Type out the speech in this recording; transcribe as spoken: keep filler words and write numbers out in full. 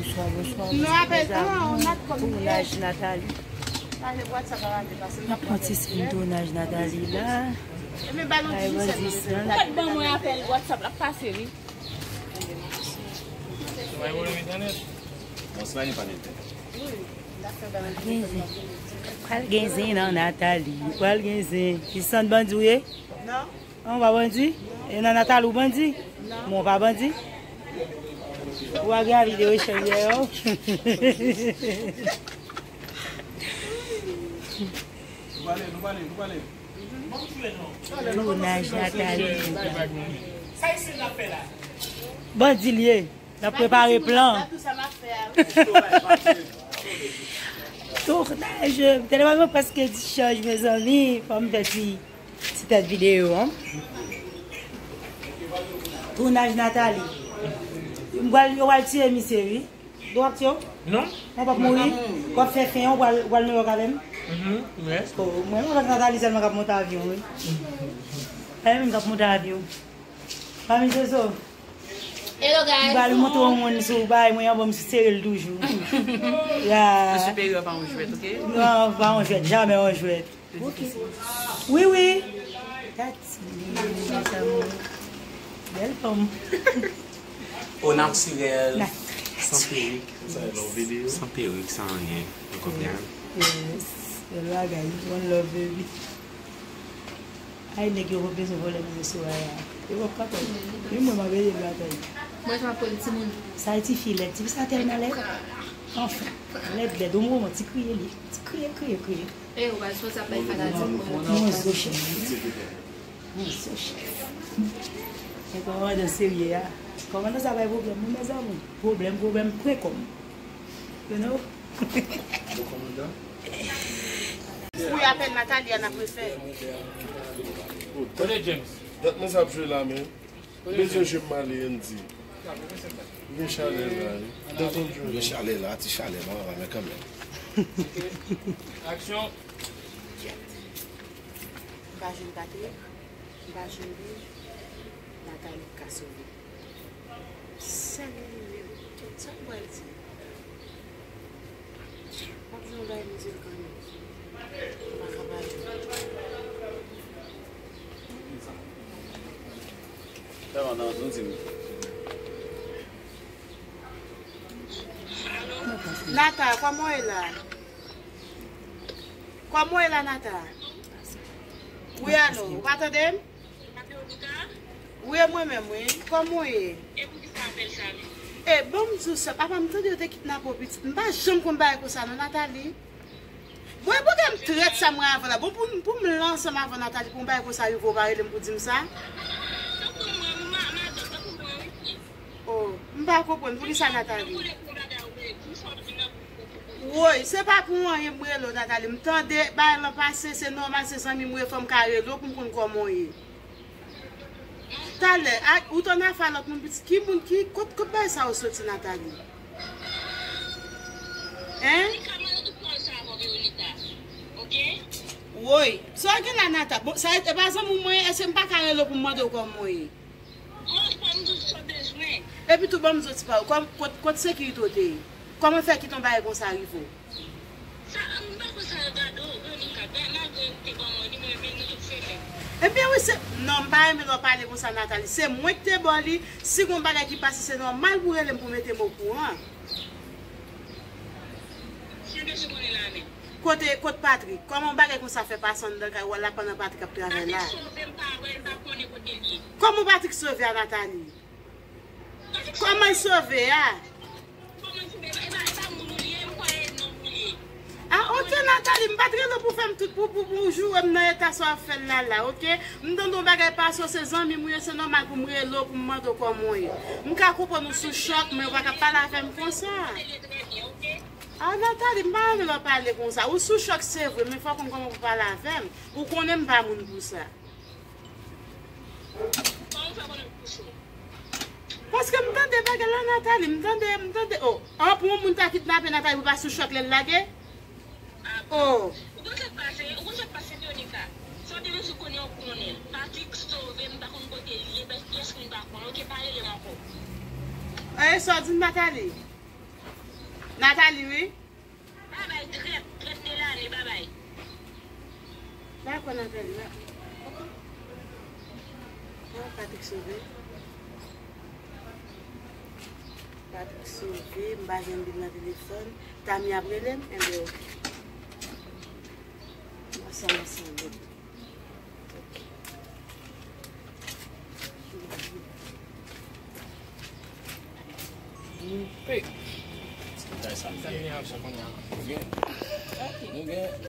Bonswa, bonswa, bonswa, mezanmi. Tounaj Nathalie. N ap fè yon ti siy tounaj Nathalie la. Ay, bandi san. Ou pa t ban mwen apèl WhatsApp, l ap pase, wi. Pral gen zen. Pral gen zen nan Nathalie. Pral gen zen. Ki sant bandi w ye? Non. An, w pa bandi? E nan Nathalie ou bandi? Non. Bon, w pa bandi? Ou pa gen avi de rechanj dèyè w? Nou pale, nou pale, nou pale. Tounaj Nathalie. Bandi l ye. N ap prepare plan. Tounaj, telefòn mwen prèske dichaj, mezanmi. Fò m fè ti, ti tèt videyo an. Tounaj Nathalie. M pral, yo pral tiye misye, wi. Dwa ap tiye w? Non. Mwen p ap mouri. W ap fè fen an, w pral, w pral Nouyòk avè m? Mhm, yes. Oh, mwen, mwen avèk Nathalie sèlman k ap monte avyon, wi. E menm k ap monte avyon. Fami Zozo. Hello, guys. M pral montre yon moun sou bay mwen an, bon, m sere l toujou. Ya. Yon siperyè pa yon jwèt, ok? Non, pa yon jwèt, jamè yon jwèt. Ok. Wi, wi. Gad ti li, mes amours. Bèl fanm. Au naturel, sans perruque. Sans perruque, sans rien. Ou konprann? Yes. Bèl bagay. One love, baby. Ay, nèg yo pa bezwen vòlè moun yo Soraya. Yo p ap kapab. Menm mwen, m ap ede l batay. Mwen, jan pou l timoun. Sa e tifi lèd. Tifi sa tèlman lèd. Anfen. Lèd, lèd. Yon moman, ti kriye li. Ti kriye, kriye, kriye. E, ou pral sòti ap bay fanatik mwen. Yon zo chèf. Yon zo chèf. E kòmandan serye a. Kòmandan sa bay pwoblèm, wi, mezanmi. Pwoblèm, pwoblèm, pwen kòm. You know? Bon kòmandan. Wi, apèl Nathalie a n ap refè. Kote James? Dat mwen sa ap jwe la, men. Bezwen jwe m ale, Andy. Gen chalè la, wi. Gen chalè la, ti chalè, pa anva, men kanmenm. Aksyon. M pa jwenn Patrick, m pa jwenn Bill, Nathalie ka sove. Sèl li menm, sa m pral di? M ap di yon bagay, m di l kanmenm. M pa ka pa jwenn. Tèlman nan nou di m. Nata, kòman w ye la? Kòman w ye la, Nata? Wi, alo, ou pa tande m? Wi, e mwen menm, wi. Kòman w ye? E, ban m di w sa, papa m tande yo te kidnape w pitit. M pa janm konn bagay konsa non, Nathalie. Bon, e pou m trèt sa mwen avè w la. Bon, pou, pou m lan ansanm avè w, Nathalie, pou yon bagay konsa rive w, ou pa rele m pou di m sa? Oh, m pa konprann. Poukisa, Nathalie? Woy, se pa pou anyen m rele w, Nathalie. M tande bagay lan pase, se nòmal, se zanmi m, wi, fò m ka rele w pou m konn kòman w ye. Talè, a, ou t ann afè a lòt moun, pitit, ki moun, ki, kot, kot bagay sa yo soti, Nathalie? Hein? Woy, sa w gen la, Nata? Bon, sa e pa zanmi w mwen ye, èske m pa ka rele w pou m mande w kòman w ye? Epi tou, ban m di w ti pawòl, kòm, kot, kot sekirite w te ye? Kòman fè kite yon bagay konsa rive w? Sa, m pa konn sa yo gade w, Veronica, malgre m te ban mwen li, mwen renmen li tout se menm. Ebyen wi, se, non, m pa renmen lè w pale konsa, Nathalie. Se mwen ki te ba w li, si gon bagay ki pase, se nòmal pou w rele m pou w mete m okouran. Sa m bezwen konnen la menm? Kote, kot Patrick? Kòman yon bagay konsa fè pase anndan kay ou la pandan Patrick ap travay la? Patrick sove, m pa wè l, m pa konnen kote l ye. Kòman Patrick sove a, Nathalie? Kòman l sove a? Kòman l sove? E pa, e pa moun ou li ye, m kwè e nonm ou li ye. Ah, ok, Nathalie, m pa t rele w pou fè m tout, pou, pou, pou w joure m nan eta sa w ap fè l la, la, ok? M tande yon bagay pase w, se zanmi m ou ye, se nòmal pou m rele w, pou m mande w kòman w ye. M ka konprann ou sou chòk, men ou pa ka pale avè m konsa. Ah, Nathalie, m pa renmen lè w pale konsa. Ou sou chòk, se vre, men fò w konn kòman pou w pale avè m. Ou konnen m pa moun pou sa. Paske m tande bagay la, Nathalie, m tande, m tande. Oh, an pou yon moun ta kidnape Nathalie pou pa sou chòk lè l lage? Oh. Ou konn sa k pase, ou konn sa k pase, Veronica. Sa w te bezwen konnen, ou konnen. Patrick sove, m pa konn kote l ye, bèf pyès moun pa konnen. Ok, pa rele m ankò. E sa w di m, Nathalie? Nathalie, wi. Babay trèt, trèt de lane, babay. Dakò, Nathalie, la. Oh, Patrick Sauvé. Patrick Sauvé, m pa jwenn li nan telefòn. Tami ap rele m, enben, ok. Ansanm, ansanm. Ok. Hey. Sa, sa, sa, nou gen. Nou gen.